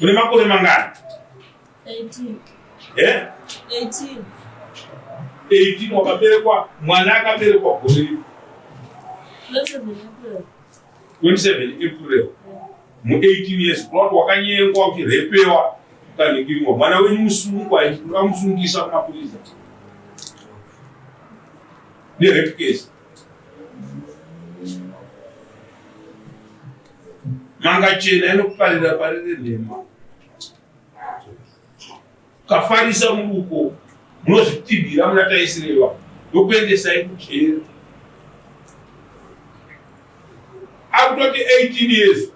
Une makore mangani? 18. Eh? 18. 18 wakaberekwa mwana akaberekwa gore ripi? 27 April. 27 April. Mu 18 years kurati wakanyengwa uchirepewa ukanhingirirwa mwana wenyu musungwa amusungisa kumapurisa nerape case. Manga chena inokuparira parire nhema. Ukafarisa muruko munozvitibira muna taisireva ndokuendesai kujeri. Akutoti 18 years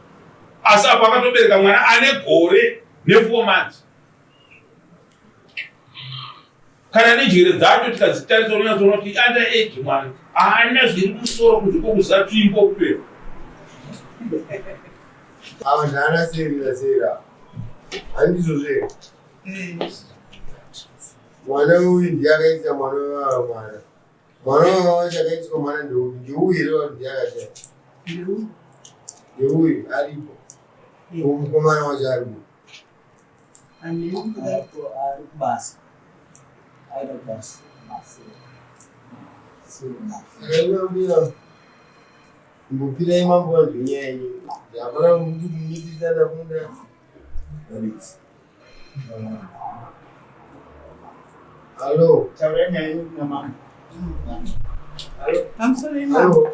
asi apo akatobereka mwana ane gore ne 4 months. Kana nenjere dzacho tikadzitarisa unonyatsoona kuti under age mwana haana zviri musoro kunze kwokuziva tsvimbo kupera. Ava ndaana serira sera handizvo zve mwana uyu ndiye akaitisa mwana wevava mwana mwana wevava wacho akaitiswa mwana ndeuyu ndeuyu here vanhu ndiye akaita ndeuyu aripo mukomana wacho aripo Mbopirai mambo vanhu nyaya yenyu. Hapana kuti kumitisa ndakunda. Hello. Taurai nyaya yenyu kuna mambo. Hello. Pamusoro imambo.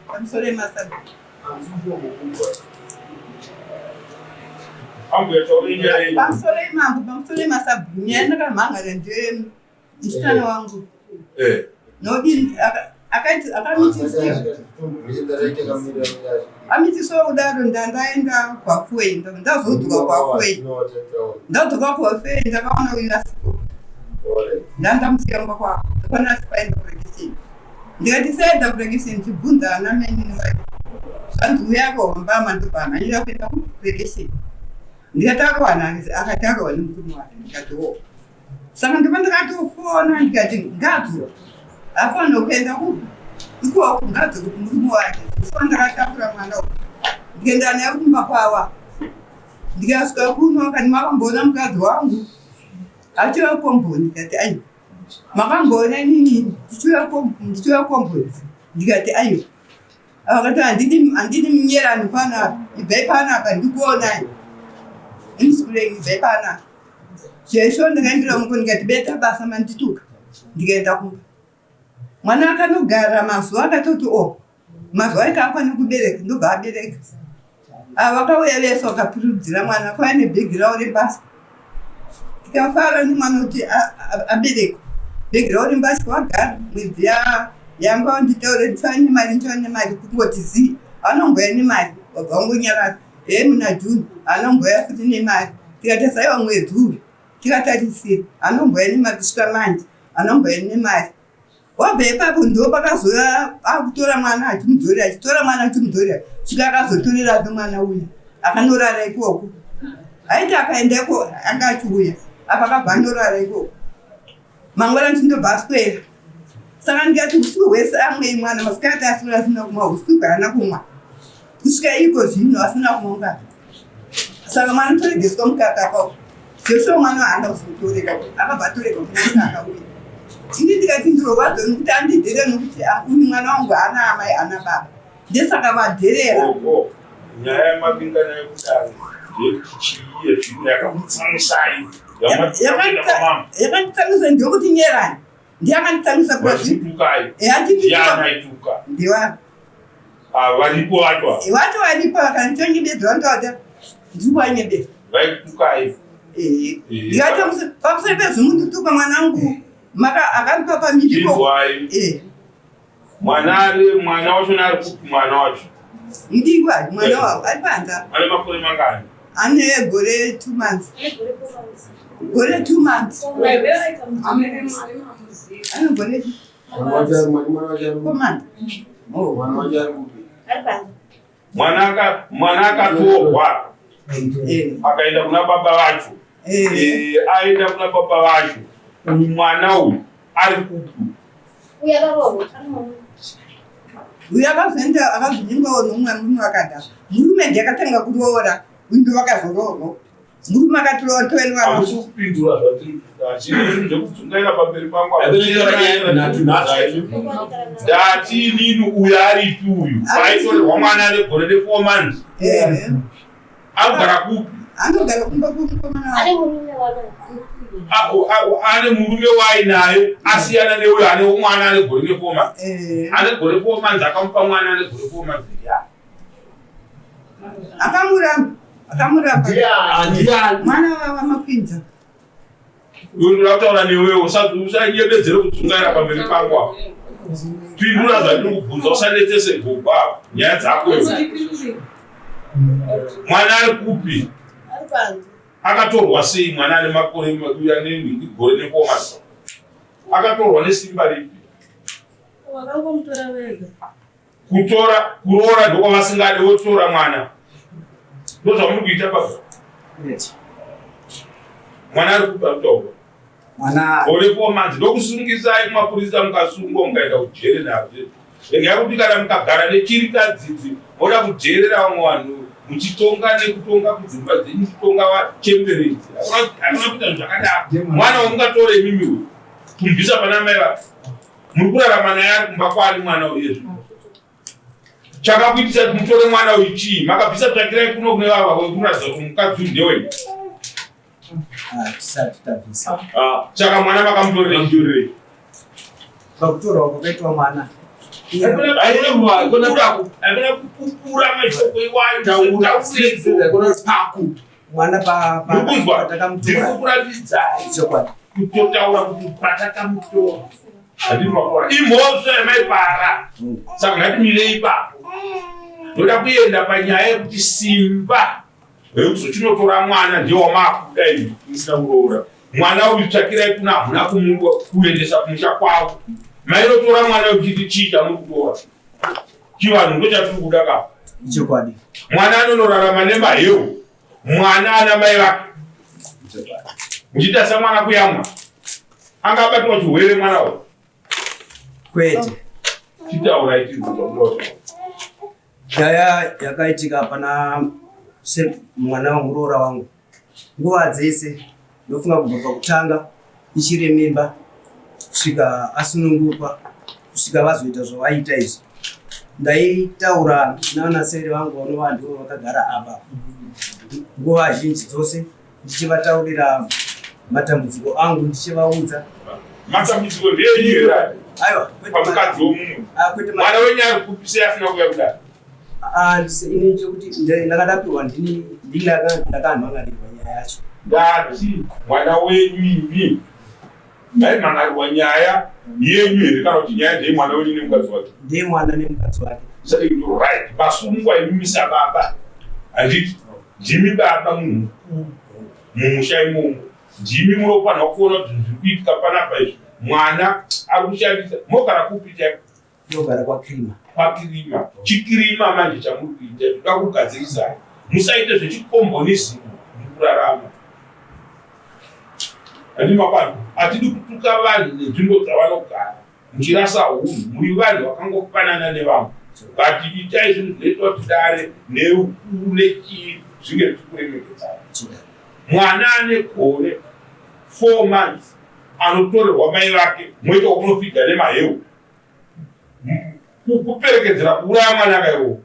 Pamusoro imasabi. Pamusoro imambo, pamusoro imasabhu. Nyaya ndakamhangara ndiyo musikana wangu. Eh. Nodini akaiti akamitiswa. Amitiswa kudaro ndandaenda kwafuei ndazodzoka kwafuei. Ndadzoka kwafuei ndakaona uyu asipo. Ndandamusiya kumba kwako. Ndakaona asipo aenda kurekisini. Ndikati saenda kurekisini chibvunza ana mainini vake. Zvanzi uya akaomba ndobva amhanyira kuenda kurekisini. Ndikati akawana akati akawana murume wake. Ndikati wo. Saka ndobva ndakatofona ndikati ngadzoka. Afanira kuenda kupi? Ikoko ngadzoke kumurume wake. So ndakatakura mwana uyu. Ndikaenda naye kumba kwavo. Ndikasvika kuno akati makamboona mukadzi wangu achiuya komboni ndikati aiwa. Makamboona inini ndichiuya komboni ndikati aiwa. Akati handidi handidi munyerani panapa ibvai panapa ndikuonai. Imusikurei ibvai panapa. Zvesho ndakaendera muko ndikati beta basa mandituka ndikaenda kumba. Mwana akanogara mazuva akatoti o oh, mazuva aita akwane kubereka ndobva abereka. Ava vakauya vese vakapurudzira mwana kwaiva nebhegi ravo rebasa. Tikafara nemwana kuti aberekwa. Bhegi ravo rebasa vagara mwedzi yanga vanditaure ndichava nemari ndichava nemari kungoti zii vanongouya nemari vabva vangonyarara. Hee muna June anombouya futi nemari tikati saiwa mwedzi uyu tikatarisira anombouya nemari kusvika manje anombouya nemari wabva ipapo ndo pakazouya akutora mwana achimudzorera achitora mwana achimudzorera svika akazotorerape mwana uya akanorara ikoko aiti akaenda iko anga achiuya apa akabva anorara ikoko mangwana ndindobva aswera saka ndikati usiku hwese amwei mwana masikati aswera asina kumwa usiku haana kumwa kusvika iko zvino asina kumwa mukaka saka mwana toregeswa mukaka pa joshua mwana haana kuzotoreka akabva atoreka kumwa mukaka uye ini ndikati ndirorwadzo nokuti andidhere nokuti uyu mwana wangu haana amai haana baba ndesaka vadherera nyaya yamapinda nayo kudare ndeyekuti chii yezvino yakamutsamwisai yakanditsamwisa ndeyekuti nyerani ndiye akanditsamwisa kuaituka ndiwa ah, varipo vacho vacho varipo vakanditonyebedza vandoada ndiri kuvanyebedza vaikutukai ndikati pamusoro pezvimundituka mwanangu akandipa pamiripo Mwana ari mwana wacho ari kupi mwana wacho? Ndikwa mwana wavo ari panze. Ane makore mangani? Ane gore 2 months. Gore 2 months. Ane gore 4 months. Oh, mwana wacho ari kupi? Ari panze. Mwana akatorwa akaenda kuna baba vacho. Aenda kuna baba vacho. Uyu mwana uyu ari kupi? Uyu akazoenda akazonyengwawo nomumwe murume wakadhakwa. Murume ndiye akatanga kuroora. Uyu ndo vakazoroorwa. Murume akatiroora toenwa. Hamusi kupindura zvatiri kuda. Zviri zvinhu zvekudzungaira pamberi pangu. Ndati inini uyu aripi uyu? Aitorerwa mwana ane gore ne 4 months. Anogara kupi? Anogara kumba kwemukomana Ane murume wanaye. Ane murume waainaye asiyana neuyo ane mwana ane gore ne 4 months. Ane gore 4 months akamupa mwana ane gore 4 months. Yeah. Akamuramba. Akamuramba. Mwana wamakwinza. Iwe ndoda kutaura newewo usanyebedzere kudzungaira pamberi pangu apa. Pindura zvandiri kubvunza usanetsese gogo apa nyaya dzako iwe. Mwana ari kupi? Ari panze. Akatorwa sei mwana ane makore ane gore nekomasa? Akatorwa nesimba ripi? Vakangomutora vega. Kutora kuroora ndokwavasingade votora mwana. Ndozvamuri kuita baba. Mwana ari kupa kutaura. Mwana gore 4 months ndokusungisai kumapurisa mukasungwa mukaenda kujere nazvo. Regai kuti kana mukagara nechirikadzidzi moda kujerera vamwe vanhu muchitonga nekutonga kudzimba dzenyu muchitonga vachemberedzi. Hakuna kuita zvinhu zvakadaro. Mwana wamungatore imimi uyu kumubvisa pana mai vake. Muri kurarama naye ari kumba kwaari mwana uyu izvi. Chakakuitisa kuti mutore mwana uyu chii? Makabvisa tsvakirai kuno kune vava kuratidza kuti mukadzi uyu ndewenyu. Tisati tabvisa. Saka mwana makamutorerei? Pakutorwa kwakaitwa mwana. Hakuna kupupura mashoko iwayo. Taura hakuna paku. Mwana Murikuzwa? Ndiri patakamutora. kukuratidzai Chokwadi. kutotaura kuti patakamutora. Handiri makora. Imhosva yamaipara. Saka ngatimirei ipapo. Ndoda kuenda panyaya yekuti simba rekuzochinotora mwana ndiye wamaakuda imi musina kuroora. Mwana uyu tsvakirai kuna hamuna kuendesa kumusha kwavo. Mainotora mwana uyu chiti chii chamuri kutora? Chivanhu ndochatiri kuda ka. Chokwadi. Mwana anonorarama nemaheu. Mwana ana mai vake. Muchiita semwana kuyamwa. Anga abatwa chirwere mwana uyu. Kwete. Chitaurai chinhu. Nyaya yakaitika pana mwana wamuroora wangu. Nguva dzese ndofunga kubva pakutanga ichiri mimba kusvika asunungukwa kusvika vazoita zvavaita izvi. Ndaitaura navanasere vangu vanova ndivo vakagara apa nguva zhinji dzose ndichivataurira matambudziko angu ndichivaudza. Matambudziko ndeenyu Aiwa, pamukadzi womumwe. Kwete. Mwana wenyu ari kupi sei asina kuuya kudai? Ini chekuti ndakadapiwa ndini ndakamhangarirwa nyaya yacho. Ndati mwana wenyu imi maimhangarirwa nyaya yenyu here kana kuti nyaya ndeye mwana wenyu nemukadzi wake? Ndeye mwana nemukadzi wake. Right, masungwa imimi sababa, handiti ndimi baba munhu mukuru mumusha imomo, ndimi munofanira kuona kuti zviri kuitika panapa izvi. Mwana ari kushandisa mogara kupi chaiko? Ndogara kwaKirima. Kwakirima. Chikirima manje chamuri kuita toda kugadzirisai. Musaite zvechikombonism mukurarama. Handima pano hatidi kutuka vanhu nenzvimbo dzavanogara muchirasa hunhu. Muri vanhu vakangofanana nevamwe, but itai zvinhu zvinoitwa kuti dare neukuru nechii zvinge zvichikuremekedzana. Mwana ane gore 4 months anotorerwa mai vake moita kunofidha nemaheu, kuperekedzera kuuraya mwana kaiwo.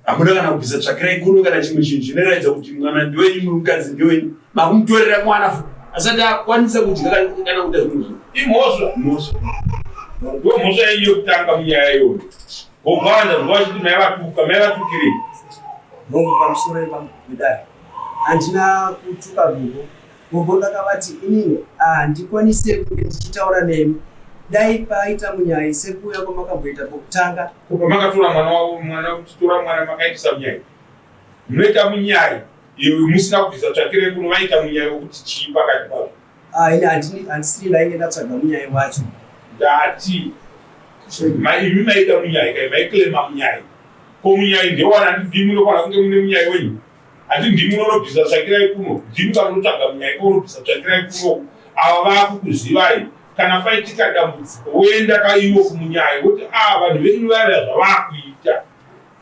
Hamuna kana kubvisa tsvakirai kuno kana chimwe chinhu chinoratidza kuti mwana ndiwenyu, mukadzi ndiwenyu. Makumutorera mwana fu asati akwanisa kudya kana kuita zvimwe zvinhu. Imhosva. Mhosva. Ndo mhosva yenyu yekutanga munyaya iyoyo. Gogawanda zuva vachiti mai vatuka, mai vatukirei? Hongu, pamusoro pedare, handina kutuka gogo. Gogo ndakavati inini handikwanise kunge ndichitaura nemi, dai paita munyai sekuuya kwamakamboita pokutanga. Kubva makatora mwana wavo, mwana uchitora mwana makaitisa munyai. Munoita munyai iwe musina kubvisa tsvakirei kuno, vaita munyai wekuti chii pakati pavo? Ini handisiri ndainge ndatsvaga munyai wacho. Ndati imi maita munyai kai, maiclaima munyai. Ko munyai ndewana? Handi ndimi munofanira kunge mune munyai wenyu? Handi ndimi munonobvisa tsvakirai kuno? Ndimi kamunotsvaga munyai kounobvisa tsvakirai kuno. Ava vaakukuzivai. Kana paitika dambudziko woenda kaiwo kumunyai woti a vanhu venyu vaya zvavaakuita,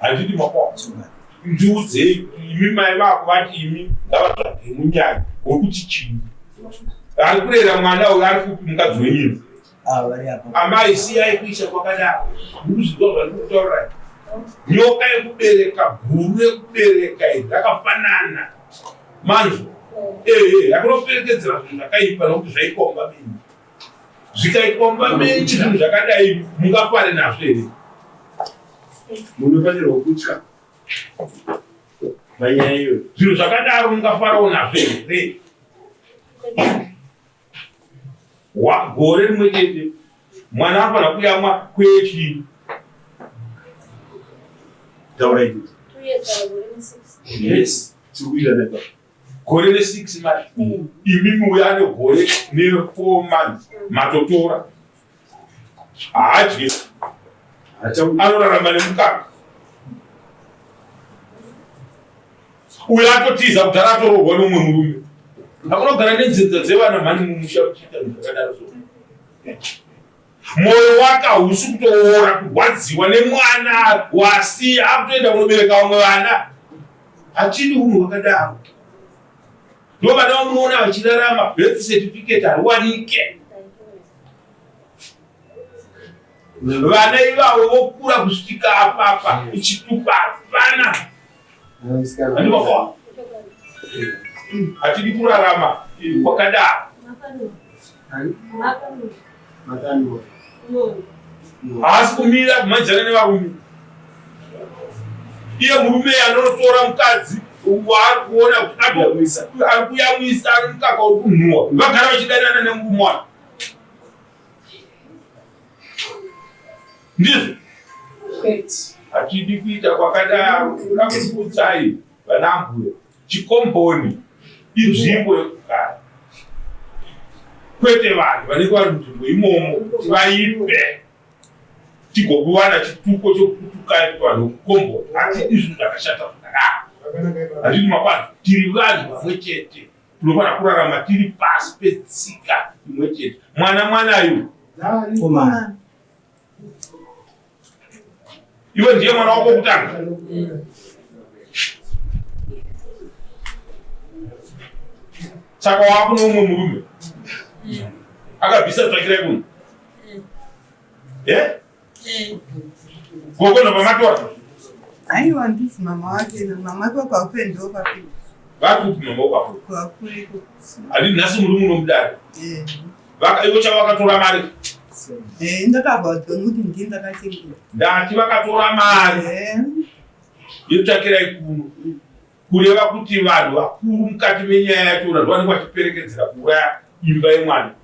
handidi makwa. Ndiudzei imi mai vako vati imi ngavatsvage munyai wekuti chii ari kurera mwana uyu ari kupi mukadzi wenyini ah, amai siyai kuisa kwakadaro mukuzvinzwa zvandikutaurirai nyoka yekubereka guru yekubereka iri rakafanana manzwa ehe yakunoperekedzera zvinhu zvakaipa nokuti zvaikomba mini zvikaitwa mumba menyu zvinhu zvakadai mungafare nazvo here munofanirwa kutya panyaya iyoyo zvinhu zvakadaro mungafarawo nazvo here gore rimwe chete mwana anofanira kuyamwa kwechii taurai yes tiri kuita nepa gore ne6 months mm. imi uya ane gore ne4 months matotora haadye anorarama nemukaka uyo atotiza kudhara atorohwa nomumwe murume akunogara nenzenza dzevana mhani mumusha muchiita zvakadaro so Moyo wake hausi kutoora kurwadziwa nemwana wasiya akutoenda kunobereka vamwe vana. Hatidi hunhu hwakadaro. Ndo vana vamunoona vachirarama birth certificate hariwanike. Vana ivavo vokura kusvika apapa ichitupa hapana. Hatidi kurarama kwakadaro. Haasi kumira kumhanyidzana nevarume. Iye murume anonotora mukadzi waari kuona kuti ari kuyamwisa ari mukaka uri kunhuwa vagara vachidanana nemurume wake. Ndizvo hatidi kuita kwakadaro. Toda kukuudzai vanambuya, chikomboni inzvimbo yekugara, kwete vanhu vanenge vari munzvimbo imomo kuti vaipe tigokuwana chituko chokutukai kuti vanhu vekukomboni. Hatidi zvinhu zvakashata zvakadaro, hatidi makwanzi. Tiri vanhu vamwe chete. Tinofanira kurarama tiri pasi petsika imwe chete. Mwana mwana iwe. Komana. Iwe ndiye mwana wako kutanga. Saka wakuno umwe murume. Akabvisa tsvakirai kuno. Eh? Gogo ndobva matora. Aiwa ndisi mama wake mama wake kwakupe ndo papi. Vari kupi mama wako? Kwakure. Hadi nhasi muri muno mudare. Eh. Vaka ivo chavo vakatora mari. Eh ndakabva kuti ndini ndakachengeta. Ndati vakatora mari. Eh. Yotsvakirai kuno. Kureva kuti vanhu vakuru mukati menyaya yacho vanenge vachiperekedzera kuuraya imba yemwana.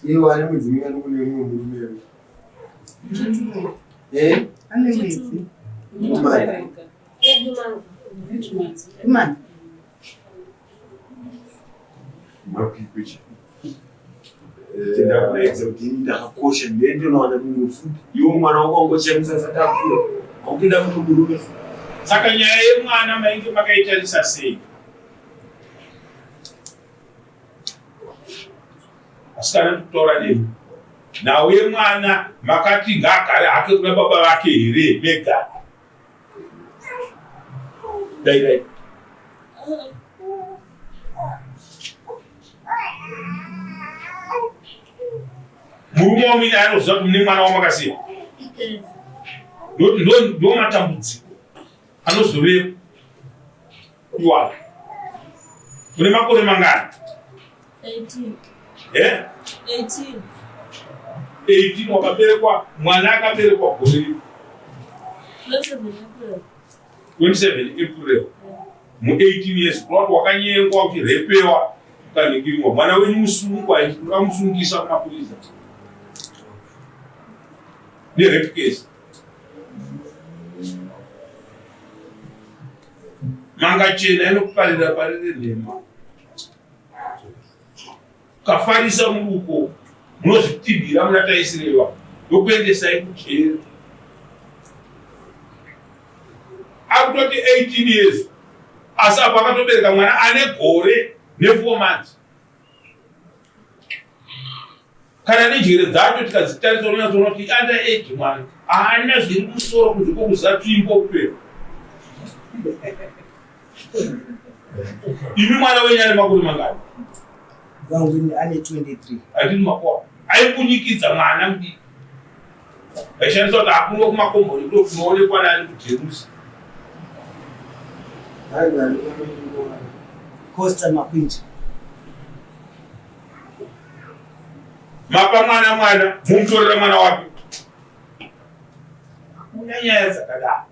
Iwo ane mwedzi mingani kune mumwe murume here? Eh? Ane mwedzi. Mumai. Mumai. Mapikwe chi. Ndakuedza kuti ini ndakakosha ndiye ndinowana mumwe futi. Iwe mwana wako wangochemisa asati akura. Wakutoda mumwe murume futi. Saka nyaya yemwana mainge makaitarisa sei? Asikana ndikutaura nemi. Nhau yemwana makati ngaagare hake kuna baba vake here mega? Dai dai. Murume wamini anoziva kuti mune mwana wamakasiya. Ndo matambudziko anozovepo iwayo. Une makore mangani? 18. Eh? 18. 18 wakaberekwa mwana akaberekwa gore ripi? 27 April. 27 April. Mu 18 years kureva wakanyengwa uchirepewa ukanhingirirwa mwana wenyu musungwa ukamusungisa kumapurisa nerape case. Manga chena inokuparira parire nhema. Kafarisa muruko munozvitibira muna taisireva ndokuendesai kujeri. Akutoti 18 years asi apo akatobereka mwana ane gore ne 4 months. Kana nenjere dzacho tikadzitarisa unonyatsoona kuti under age mwana haana zviri musoro kunze kwokuziva tsvimbo kupera. Imi mwana wenyu ane makore mangani? Vangu ane 23. Handiti makuwa. Aipunyikidza mwana mudiki. Aishandisa kuti akuno kumakomboni ndo kunoonekwa nani kuJerusa. Costa Makwinja. Mapa mwana mwana, mumutorera mwana wake. Hakuna nyaya dzakadaro.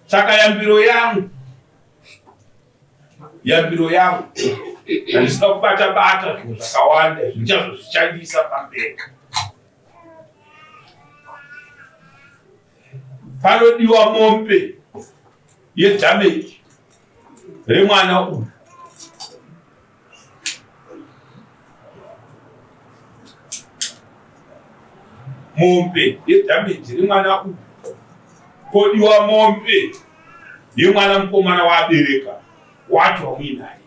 Saka yambiro yangu yambiro yangu handisina kubata bata zvinhu zvakawanda zvindichazozvishandisa pamberi. Panodiwa mombe yedamage remwana uyu. Mombe yedamage remwana uyu. Kodiwa mombe yemwana mukomana waabereka wacho wamuinaye.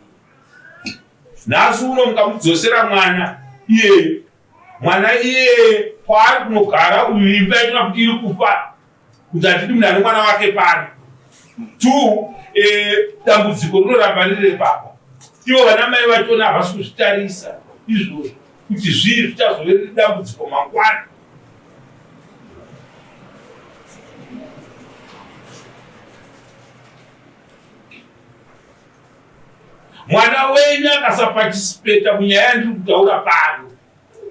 Nhasi uno mukamudzosera mwana iyeye, mwana iyeye kwaari kunogara uyu imba yachona kuti iri kufa kuti hatidi munhu ane mwana wake pano. Two, eh, dambudziko rinoramba riri repapa. Ivo vana mai vachona havasi kuzvitarisa izvozvo kuti zvii zvichazove riri dambudziko mangwana. Mwana wenyu akasapatisipeta munyaya yandiri kutaura pano,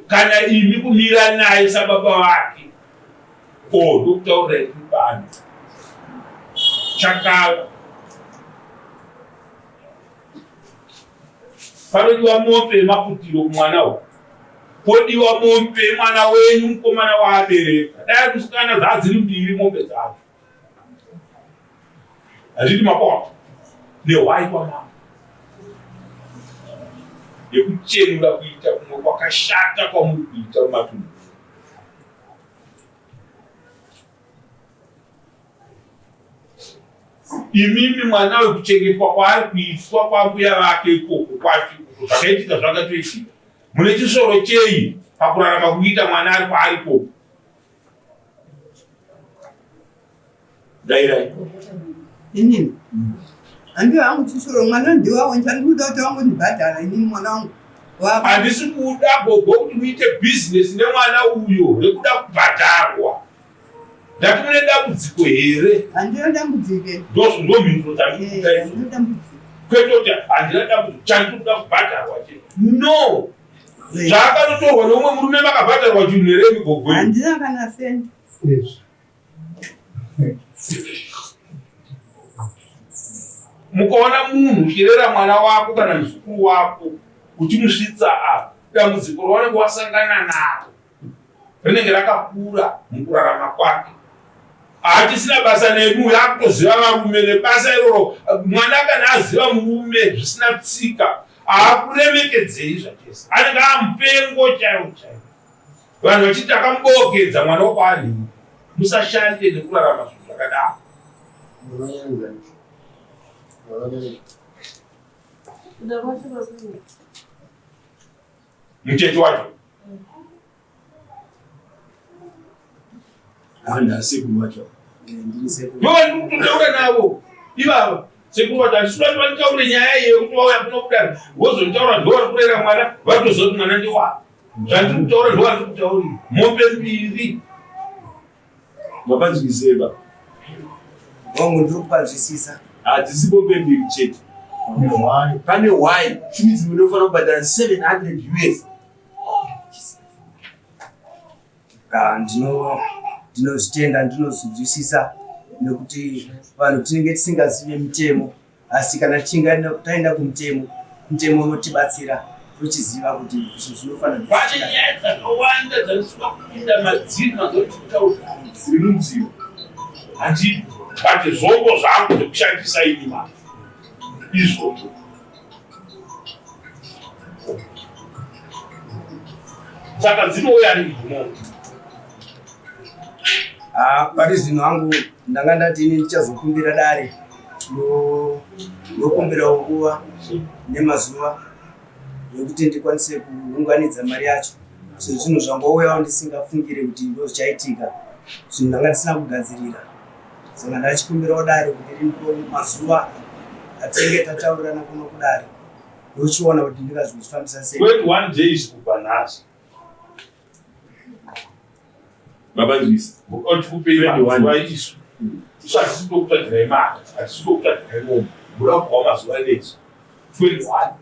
kana imi kumira naye sababa vake, o oh, ndokutaurira ndiri pano chakava panodiwa mombe yemaputiro kumwana uyu podiwa mombe yemwana wenyu mukomana waabereka dai musikana dzadziri mbiri mombe dzacho Hazviti mapawa nehwai kwamambo yekuchenura kuita kumwe kwakashata kwamuri kuita mumatunhu. Imimi mwana wekuchengetwa kwaari kuitwa kwambuya vake ikoko kwacho zvakaitika zvakatoitika. Mune chisoro chei pakurarama kuita mwana ari kwaari ikoko? Dairai. Inini. Handi wangu chisoro mwana ndiwawo ndikuda kuti wangu ndibhadhara inini mwana wangu. Handisi kuda gogo kuti muite business nemwana uyo rekuda kubhadharwa. Ndati mune dambudziko here? Handina dambudziko. Ndozvo ndomhinduro dzandikuda eh, idzo. Kwete kuti handina dambudziko chandikuda kubhadharwa chete. No. Zvaakanotorwa neumwe murume makabhadharwa chinhu here imi gogo? Handina kana sendi. Mukaona munhu uchirera mwana wako kana muzukuru wako uchimusvitsa apa, dambudziko raunenge wasangana naro rinenge rakakura mukurarama kwake. Haachisina basa nemi uyo akutoziva varume nebasa iroro. Mwana kana aziva murume zvisina tsika haakuremekedzei zvachese, anenge amupengo chaiwo chaiwo. Vanhu vachiti akambokedza mwana wekwaani, musashande nekurarama zvinhu zvakadaro. Mucheche wacho Sekuru wacho ndovandikutotaura navo ivava sekuru vacho handisi kuda kuti vanditaure nyaya iye yekuti vauya kuno kudaro vozonditaura ndovari kurera mwana vatoziva kuti mwana ndewavo zvandiri kutaura ndovandiri kutaurira mombe mbiri Mapanzwiseba. Wangu ndiri kupanzwisisa. Hadzisi mombe mbiri chete. Pane hwai. Chimidzi munofanira kubhadhara 700 US. Ah, ndino ndinozvitenda ndinozvinzwisisa nekuti vanhu tinenge tisingazive mitemo asi kana tichinge taenda kumutemo mutemo unotibatsira tochiziva kuti zvinhu zvinofanira Pane nyaya dzakawanda dzandisina kupinda madziri mazotitaura dziri munzira handi but zvombo zvangu zvekushandisa ini ma izvozvo saka dzinouya rini mombe Ah, pari zvino hangu ndanga ndati ini ndichazokumbira dare ndokumbirawo nguva nemazuva yekuti ndikwanise kuunganidza mari yacho sezvinhu zvangouyawo ndisingafungire kuti ndo zvichaitika zvinhu ndanga ndisina kugadzirira. Saka ndachikumbirawo dare kuti rindipe mazuva atinge tataurirana kuno kudare ndochiona kuti ndingazozvifambisa sei. 21 days kubva nhasi. Mapanzwisa. Otikupei mazuva isu. Isu hatisi kutokutsvagirai mari, hatisi kutokutsvagirai mombe. Muda kubva mazuva nesu. 21,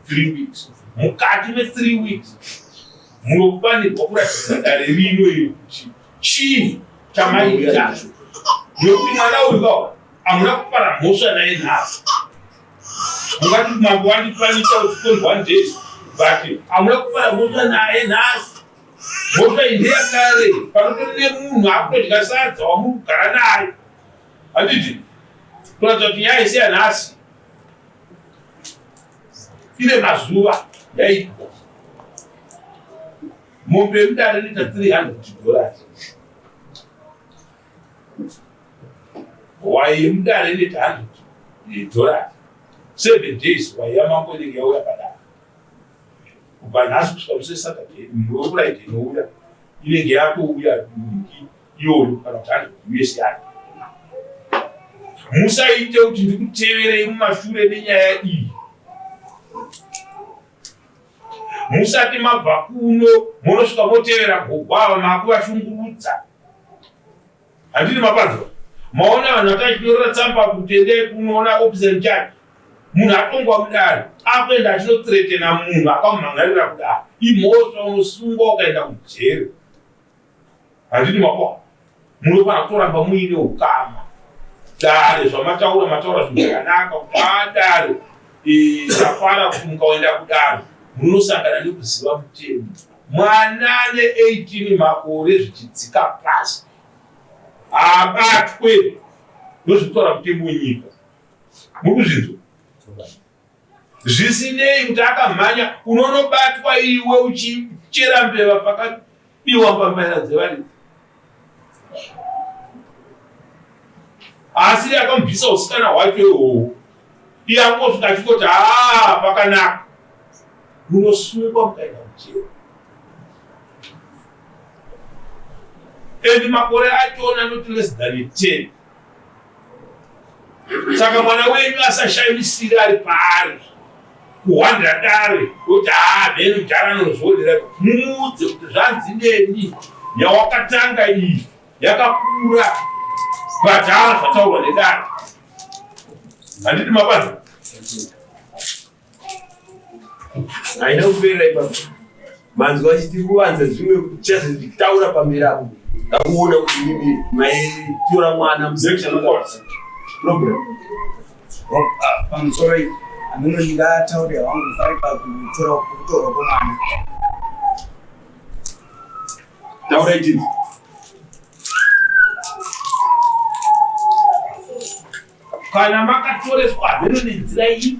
3 weeks. Mukati me 3 weeks munofanirwa kuratidza dare rino iri kuti chii chamaita. Nekuti mwana uyu kawa hamuna kupara mhosva naye nhasi. Mungati mambo wandipanisa kuti 21 days but hamuna kupara mhosva naye nhasi. Mhosva iyi ndeyakare panotori nemunhu akutodya sadza wamuri kugara naye. Handiti kuratidza kuti nyaya isi yanhasi ine mazuva yaitwa. Mombe yemudare inoita 300 dollars. Hwai yemudare inoita 100 dollars. 7 days hwai yamambo inenge yauya padare. Kubva nhasi kusvika musi weSaturday, weFriday inouya inenge yatouya iyoyo kana kuti 100 US yacho. Musaite kuti ndikuteverei mumashure nenyaya iyi. Musati mabva kuno munosvika motevera gogo ava makuvashungurudza. Handiti mapanzwa? Maona vanhu vakachitorera tsamba kuti endai kunoona officer in charge. Munhu atongwa mudare akuenda achinothreatena munhu akamumhan'arira kudare. Imhosva unosungwa ukaenda kujeri. Handiti mapoa? Munofanira kutoramba muine ukama. Dare zvamataura mataura zvinhu zvakanaka kuti dare tafara kuti mukaenda kudare munosangana nekuziva mutemo. Mwana ane 18 makore zvichidzika pasi haabatwe, ndozvinotaura mutemo wenyika. Muri kuzvinzwa? Zvisinei kuti akamhanya, unonobatwa iwe uchichera mbeva pakabiwa mbambaira dzevaridzi. Asi iye akamubvisa usikana hwacho ihoho, iye angosvika achingoti haa pakanaka, munosungwa mukaenda kujeri. And makore achona not less than 10. Saka mwana wenyu asashamisira ari paari kuhwanda dare kuti haa mheno mudhara anozvionera. Mumuudze kuti zvanzi neni yawakatanga iyi yakakura but haa zvataurwa nedare. Handiti mapanza? Haina kuperera ipapo. Manzwa achiti kuvanza zvimwe kuchazvitaura pamberi apo. Ndakuona kuti mimi maitora mwana program. Pamusoro iyi hameno ndingataure hangu pari pakutora kutorwa kwemwana. Taura itinzi. Kana makatoreswa hameno nenzira ipi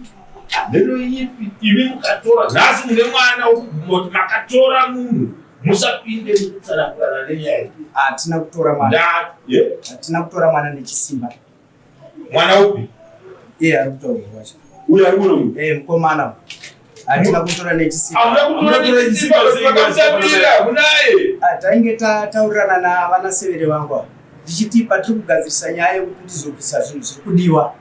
hameno ipi imi mukatora nhasi mune mwana wokuguma kuti makatora munhu musapinde mukutsanangurana nenyaya iyi. Hatina kutora mwana. Hatina kutora mwana nechisimba. Mwana upi? Iye ari kutaurwa wacho. Uyo ari kuno? Eh, mukomana. Hatina kutora nechisimba. Hamuna kutora nechisimba makamutambira kunaye. Ah, tainge tataurirana navana severe vangu ava. Ndichiti patiri kugadzirisa nyaya yekuti ndizobvisa zvinhu zviri kudiwa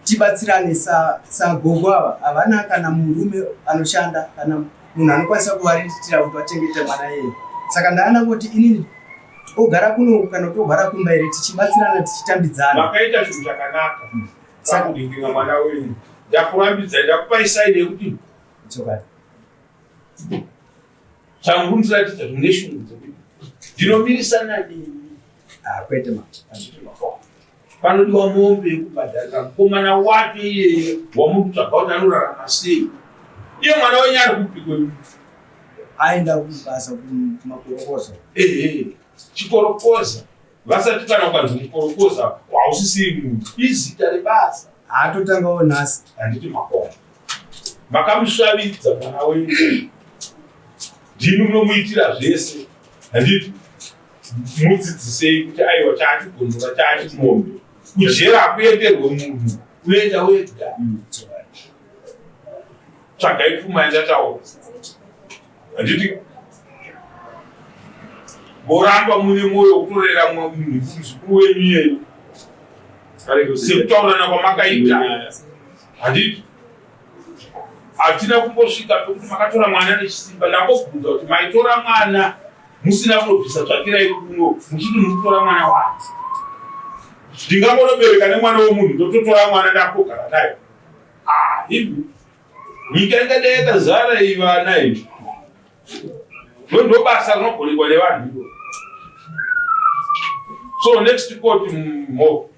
tibatsirane sagogo ava havana kana murume anoshanda kana munhu anokwanisa kuvariritira kuti vachengete mwana iyeye. Saka ndaana kuti inini ogara kuno kana kuti ogara kumba here tichibatsirana tichitambidzana. Makaita chinhu chakanaka sakuringira mwana wenyu. Ndakurambidzai ndakupai saini yekuti Chokwadi. Changundiratidza kuti mune shungu dzekuti ndinomirisana nemi. Ah, kwete ma. Panodiwa mombe yekubhadharira mukomana wake iyeye wamuri kutsvaga kuti anorarama sei. Iye mwana wenyu ari kupi kwenyu? Aenda kubasa kumakorokoza. Ehe, chikorokoza. Vasati kana ukanzi mukorokoza hausisiri munhu. Izita rebasa. Haatotangawo nhasi. Handiti makoma. Makamusvavidza mwana wenyu. Ndimi munomuitira zvese. Handiti mudzidzisei kuti aiwa chaachigonora chaachimombe. Kujera hakuenderwe munhu. Unoenda wega. Tsvagai pfuma yandataura. Handiti moramba mune mwoyo wekutorera muzukuru wenyu iyeyu. Sekutaurirana kwamakaita, handiti? Hatina kumbosvika pekuti makatora mwana nechisimba. Ndangobvunza kuti maitora mwana musina kunobvisa tsvakirai kuno, muchiti muri kutora mwana wani? Ndingangonobereka nemwana wemunhu, ndototora mwana ndakugara naye? Ah, ivi nyika ingadai yakazara iyi vana izvi. Ndo basa rinogonekwa nevanhu iro. So next court mo.